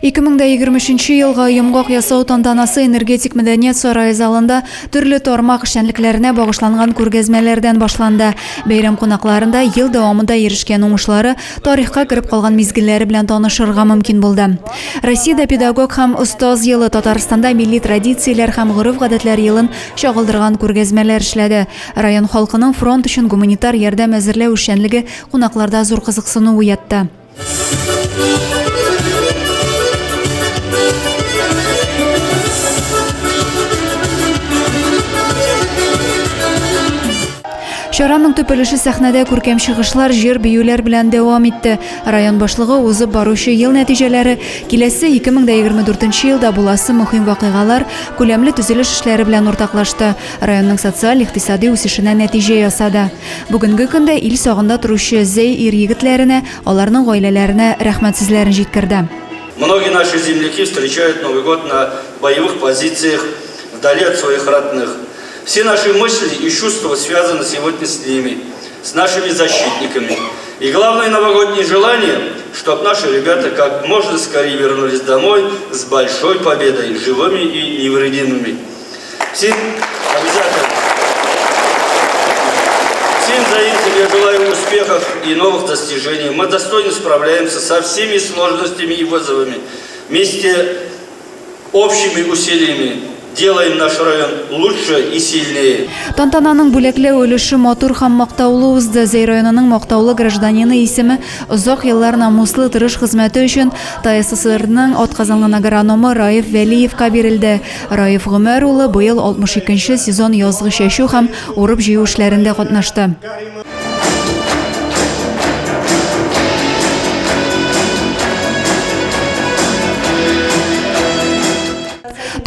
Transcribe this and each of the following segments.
2023 елга йомгак ясау тантанасы Энергетик мәдәният сарае залында төрле тармак эшчәнлекләренә багышланган күргәзмәләрдән башланды. Бәйрәм кунакларында ел дәвамында ирешкән уңышлары, тарихка кереп калган мизгелләре белән танышырга мөмкин булды. Россиядә педагог һәм остаз елы, Татарстанда милли традицияләр һәм гореф-гадәтләр елын чагылдырган күргәзмәләр эшләде. Район халкының фронт өчен гуманитар ярдәм әзерләү эшчәнлеге кунакларда зур кызыксыну уятты. Чараның төп өлеше сәхнәдә күркәм чыгышлар, җыр, биюләр белән дәвам итте. Район башлыгы узып баручы ел нәтиҗәләре, киләсе 2024 елда буласы мөһим вакыйгалар, күләмле төзелеш эшләре белән уртаклашты, районның социаль-икътисади үсешенә нәтиҗә ясады. Бүгенге көндә ил сагында торучы Зәй ир-егетләренә, аларның гаиләләренә рәхмәт сүзләрен җиткерде. Многие наши земляки встречают Новый год на боевых позициях, вдали от своих родных. Все наши мысли и чувства связаны сегодня с ними, с нашими защитниками. И главное новогоднее желание, чтобы наши ребята как можно скорее вернулись домой с большой победой, живыми и невредимыми. Всем обязательно. Всем заинцам я желаю успехов и новых достижений. Мы достойно справляемся со всеми сложностями и вызовами. Вместе общими усилиями делаем наш район лучше и сильнее. Тантананың бүләкләү өлеше матур һәм мактаулы узды. Зәй районының мактаулы гражданины исеме озак еллар намуслы тырыш хезмәте өчен ТАССРның атказанган агрономы Раиф Вәлиевка бирелде. Раиф Гомәр улы быел 62 нче сезон язгы чәчү һәм урып-җыю эшләрендә катнашты.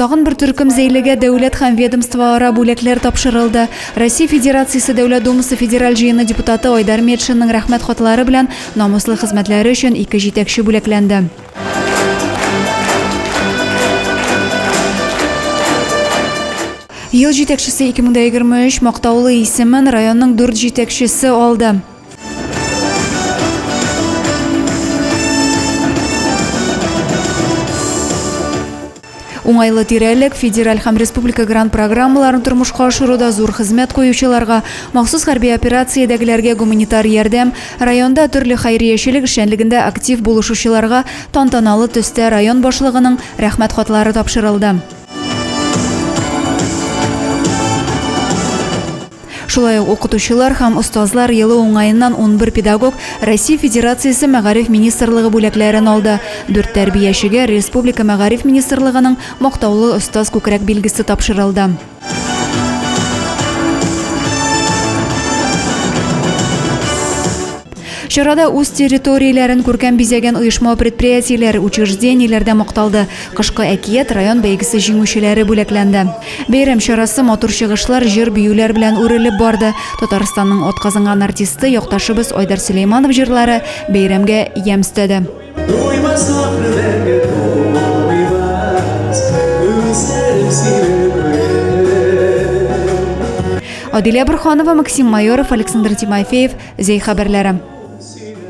Тагын бер төркем зәйлегә дәүләт һәм ведомствоара бүләкләр тапшырылды. Россия Федерациясе Дәүләт Думасы Федераль Җыены депутаты Айдар Метшинның рәхмәт хатлары белән намуслы хезмәтләре өчен ике җитәкче бүләкләнде. Ел җитәкчесе 2023 мактаулы исемен районның дүрт җитәкчесе алды. Уңайлы тирәлек, федераль һәм республика грант программаларын тормышка ашыруда зур хезмәт куючыларга, махсус хәрби операциядәгеләргә гуманитар ярдәм, районда төрле хәйриячелек эшчәнлегендә актив булышучыларга тантаналы төстә район башлыгының Рәхмәт хатлары тапшырылды. Шулай ук укытучылар һәм остазлар елы уңаеннан 11 педагог Россия Федерациясе Мәгариф министрлыгы бүләкләрен алды. Дүрт тәрбиячегә республика Мәгариф министрлыгының Мактаулы остаз күкрәк билгесе тапшырылды. Чарада үз территорияләрен күркәм бизәгән оешма-предприятиеләр, учреждениеләр дә макталды. Кышкы әкият район бәйгесе җиңүчеләре бүләкләнде. Бәйрәм чарасы матур чыгышлар, җыр-биюләр белән үрелеп барды. Татарстанның атказанган артисты, якташыбыз Айдар Сөләйманов җырлары бәйрәмгә ямь өстәде. Адилә Борһанова, Максим Майоров, Александр Тимофеев, Зәй хәбәрләре.